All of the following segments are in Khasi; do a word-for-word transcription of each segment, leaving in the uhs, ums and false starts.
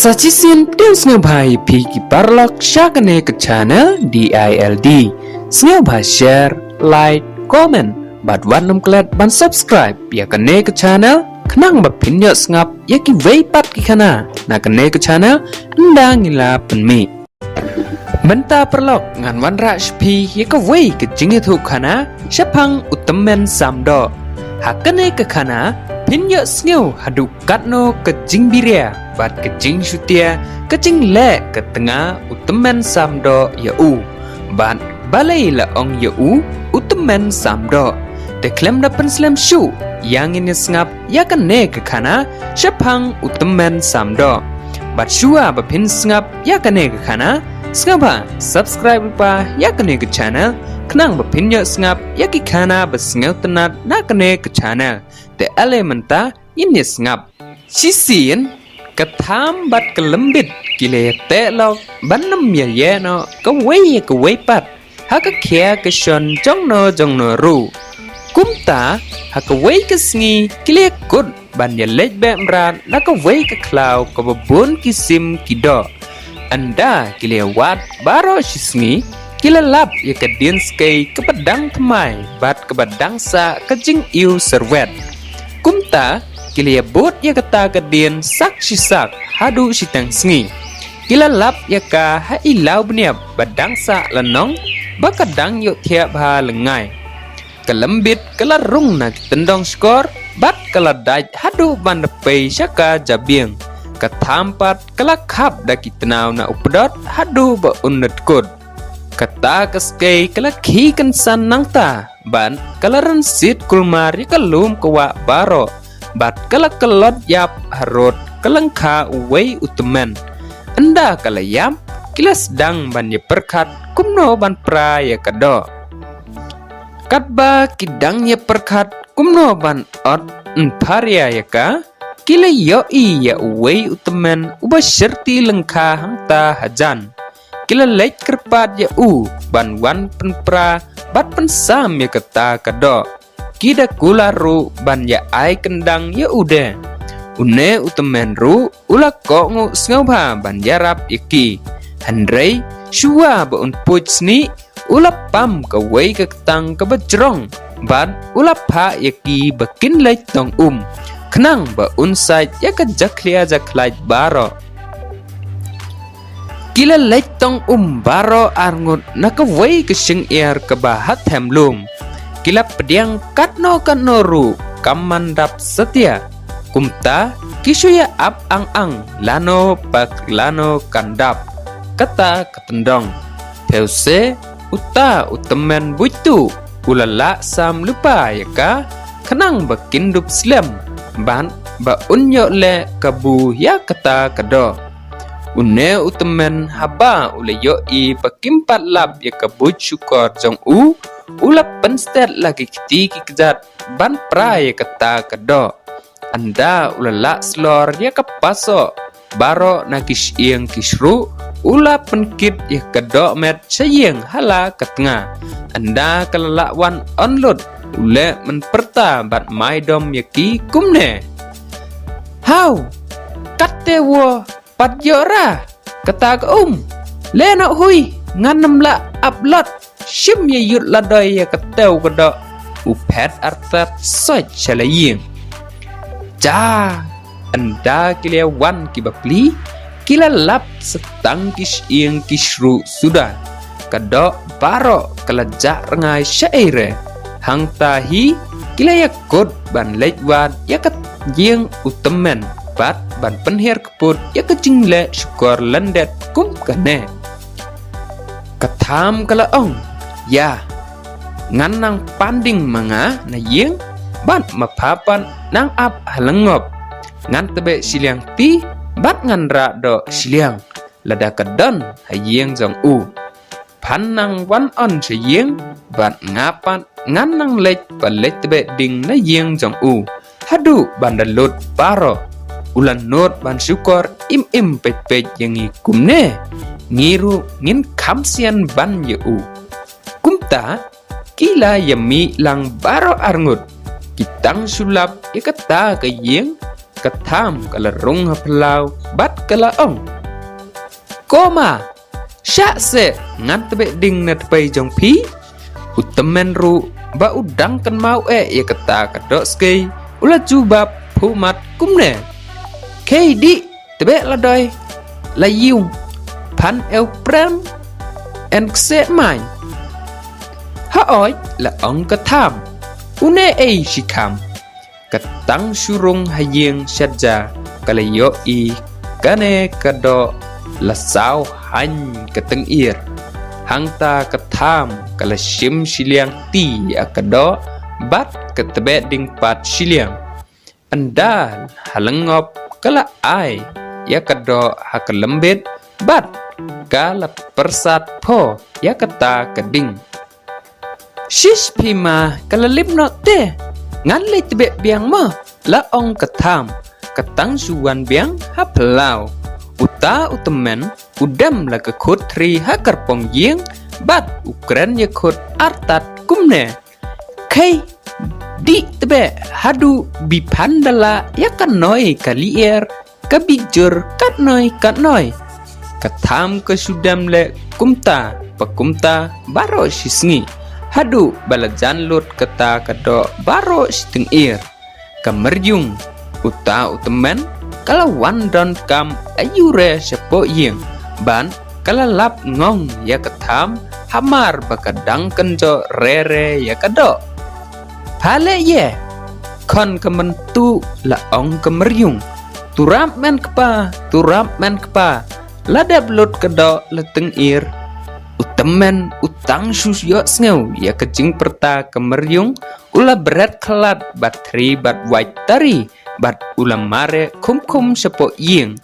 Sa shisien pdiang sngewbha ïa phi ki paralok sha kane ka channel D I L D. Sngewbha share, like, comment bad wat nym klet ban subscribe ïa kane ka channel khnang ba phin ïoh sngap ïa kiwei pat ki khana na kane ka channel ynda ngi la pynmih. Mynta paralok ngan wanrah sha phi ïa kawei ka jingïathuhkhana shaphang u tymmen samdoh. Ha kane ka khana phin ïohsngew haduh katno ka jingbiria bad ka jingshutia ka jingleh ka tnga u tymmen samdoh ïa u. Bad balei la ong ïa u u tymmen samdoh. Te khlem da pynslem shuh, ïa ngin ïa sngap ïa kane ka khana shaphang u tymmen samdoh. Bad shuwa ba phin sngap ïa kane ka khana, sngewbha subscribe lypa ïa kane ka channel khnang ba phin ïoh sngap ïa ki khana ba sngewtynnat na kane ka channel. Te ale mynta ngin ïa sngap. Shisien ka tham bad ka lembit ki la ïateh lok ban nym ïa ïeh noh kawei ïa kawei pat ha ka khia ka shon jongno jongno ruh. Kumta ha kawei ka sngi ki la ïakut ban ïaleit beh mrad na kawei ka khlaw kaba bun ki sim ki doh. Ynda ki la ïawad baroh shi sngi ki la lap ïa ka dien skei kaba dang thymmai bad kaba dang sah ka jingïew syrwet. Kumta ki la ïabud ïa kata ka dien sak shi sak haduh shiteng sngi. Ki la lap ïa ka ha i law bniap ba dang sah lynnong ba ka dang ïohthiah bha lyngngai. Ka lembit ka la rung na ki tyndong shkor bad ka la dait haduh ban da pei sha ka jabieng. Ka tham pat ka la khap da ki tnaw na u pdot haduh ba un da tkut. Kata ka skei ka la khie kynsan nangta bad ka la rynsied kulmar ïa ka lum ka wah baroh bad ka la kyllot ïap harud ka lyngkha uwei u tymmen. Ynda ka la ïap ki la sdang ban ïa pyrkhat kumno ban pra ïa ka doh. Katba ki dang ïa pyrkhat kumno ban ot yn pharia ïa ka, ki la ïohi ïa uwei u tymmen uba shyrti lyngkha hangta hajan. Ki la leit kyrpad ïa u ban wan pynpra bad pynsam ïa kata ka doh. Ki da kular ruh ban ïa ai kyndang ïa u de. Une u tymmen ruh u la kohnguh sngewbha ban ïarap ïa ki. Hynrei shuwa ba un puit snieh u la pam kawei ka ktang kaba jrong bad u la phah ïa ki ba kin leit tong um khnang ba un sait ïa ka jakhlia jakhlait baroh. Ki la leit tong um baroh arngut na kawei ka shyngiar kaba ha them lum. Ki la pdiang katno katno ruh kam man dap satia. Kumta ki shu ïa ap ang ang lano pak lano kan dap. Kata ka tyndong. Phewse uta u tymmen buit tu u la lah sam lypa ïa ka khnang ba kin dup slem bad ba un ïoh leh kabu ïa kata ka doh. Une u tymmen haba u la ïohi ba kim pat lap ïa ka buit shukor jong u, u la pynstet la ki kti ki kjat ban pra ïa kata ka doh. Ynda u la lah slor ïa ka pasoh baroh na ki shyieng ki shruh, u la pynkit ïa ka doh met sha ïing ha la ka tnga. Ynda ka la lah wan on lut u leh mynpyrta bad mai dom ïa ki kumne. Haw! Katte wa pat ïoh ra kata ka um. Leh noh hui, ngan nym lah ap lot. Shim ïa ïut la doi ïa ka tew ka doh. U phet artat soit sha la ïing. Ja, ynda ki la wan ki bapli ki la lap sa tang ki shyieng ki shruh suda. Ka doh baroh ka la jah rngai sha ei re. Hangta hi ki la ïakut ban leit wad ïa ka ïing u tymmen bad ban pynhiar put ïa ka jingleh shukor lyndet kum kane. Ka tham ka la ong, ïa, ngan nang pan ding ma nga na ïing bad ma pha pat nang ap ha lyngngop. Ngan tbeh shiliang ti bad ngan rah doh shiliang lada ka don ha ïing jong u. Phan nang wan on sha ïing bad nga pat ngan nang leit ba leit tbeh ding na ïing jong u. Haduh ban da lut baroh u la nud ban shukor im im peit peit ïa ngi kumne. Ngi ruh ngin kham sian ban ïa u. Kumta ki la ïa mih lang baroh arngut. Ki tang shu lap ïa kata ka ïing ka Tham ka la rung ha phyllaw bad ka la ong, "Ko ma, shah seh, ngan tbeh ding na tpei jong phi." U tymmen ruh ba u dang kynmaw eh ïa kata ka doh skei, u la jubab phumat kumne, "Khie dih, tbeh la doi la ïung, phan ew prem en kseh main." "Haoid," la ong ka Tham, "une ei shi kham." Ka tang shu rung ha ïing shet ja, ka la ïohi kane ka doh la saw hain ka tyngir. Hangta ka Tham ka la shim shiliang ti ïa ka doh bad ka tbeh ding pat shiliang. Ynda ha lyngngop ka la ai ïa ka doh ha ka Lymbit bad ka la pyrsad pho ïa kata ka ding. "Shish phi ma, ka la lip noh te, ngan leit tbeh biang mo," la ong ka Tham, ka tang shu wan biang ha phyllaw. Uta u tymmen u dem la ka khut thri ha kyrpong ïing bad u kren ïa khut artat kumne, "Khie dih tbeh haduh bi phan da la ïa ka noi ka lier, ka bi jur katnoi katnoi." Ka Tham ka shu dem leh kumta pa kumta baroh shi sngi, haduh ba la jan lut kata ka doh baroh shi tyngir. Ka Myrïung, uta u tymmen, ka la wan donkam aiu re shapoh ïing bad ka la lap ngong ïa ka Tham hamar ba ka dang kynjoh re re ïa ka doh. "Pha leh ïa, khun ka Myntu," la ong ka Myrïung. "To rap men kpa, to rap men kpa, la dep lut ka doh la tyngir." U tymmen u tang shu ïohsngew ïa ka jingpyrta ka Myrïung, u la bret khlad bad thri bad wait tari bad u la mareh khum khum shapoh ïing.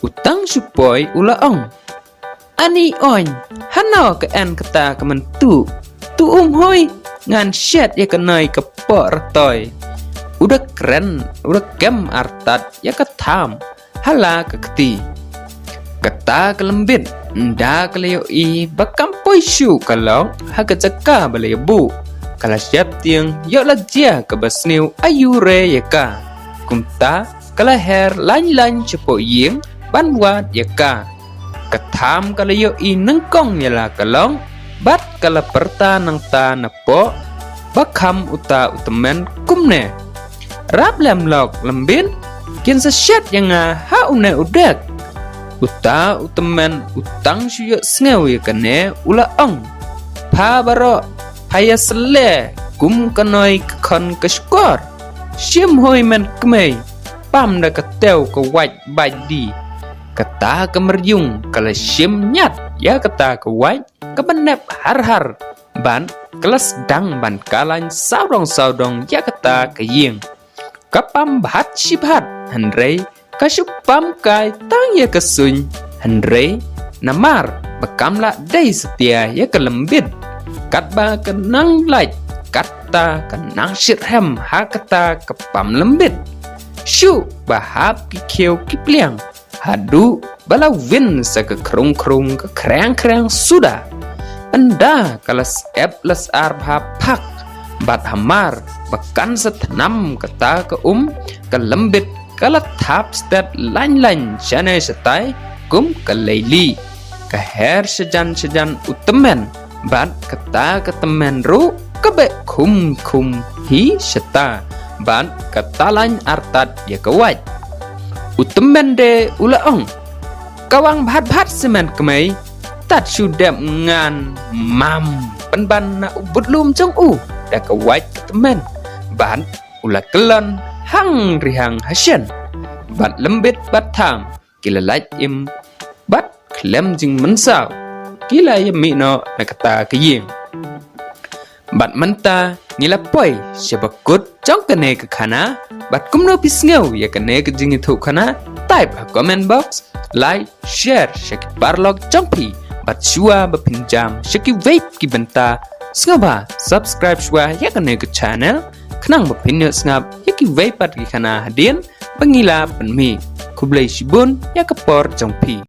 U tang shu poi u la ong, "Ani oin, hano ka en kata ka Myntu? To um hoi, ngan shet ïa ka noi ka poh rtoi." U da kren, u da kem artat ïa ka Tham ha la ka kti. Kata ka Lymbit, ynda ka la ïohi ba kam poi shuh ka lok ha ka jaka ba la ïabuh, ka la sheptieng ïoh la jia kaba sniew aiu re ïa ka. Kumta ka la her lain lain shapoh ïing ban wad ïa ka. Ka Tham ka la ïohi nyngkong ïa la ka lok bad ka la pyrta nangta napoh ba kham uta u tymmen kumne, "Rap lem lok Lymbit, kin sa shet ïa nga ha une u dek." Uta u tymmen u tang shu ïohsngew ïa kane u la ong, "Pha baroh, pha ïa sle kum ka noi ka khun ka shkor. Shim hoi men kmei, pam da ka tew ka wait bait di." Kata ka Myrïung ka la shim ñiat ïa kata ka wait kaba nep har har bad ka la sdang ban kalain sawdong sawdong ïa kata ka ïing. Ka pam bhat shi bhat, hynrei ka shu pam kai tang ïa ka suiñ, hynrei namar ba kam lah dei satia ïa ka Lymbit. Katba ka nang lait, katta ka nang shitrhem ha kata ka pam Lymbit. Shuh ba hap ki khiew ki pliang, haduh ba la win sa ka khrung khrung ka khriang khriang suda. Ynda ka la sep la sar bha phak bad hamar ba kan sa thnam kata ka um, ka Lymbit ka la thap stet lain lain shane shatai kum ka leili. Ka her shajan shajan u tymmen bad kata ka tymmen ruh ka beh khum khum hi shata bad ka talain artat ïa ka wait. U tymmen de u la ong, "Ka wang bhat bhat simen kmei, tat shu dep ngan mam pynban na u butlum jong u da ka wait ka tymmen." Bad u la kyllon hang ri hang hashen. Bad Lymbit bad Tham ki la lait im bad khlem jingmynsaw ki la ïa mih noh na kata ka ïing. Bad mynta ngi la poi sha ba kut jong kane ka khana, bad kumno phi sngew ïa kane ka jingïathuh khana, type ha comment box, like, share sha ki paralok jong phi, bad shuwa ba phin jam sha kiwei ki bynta, sngewbha subscribe shuwa ïa kane ka channel, khnang ba phin ïoh sngap ïa kiwei pat ki khana hadien ba ngi la pynmih. Khublei shibun ïa ka por jong phi.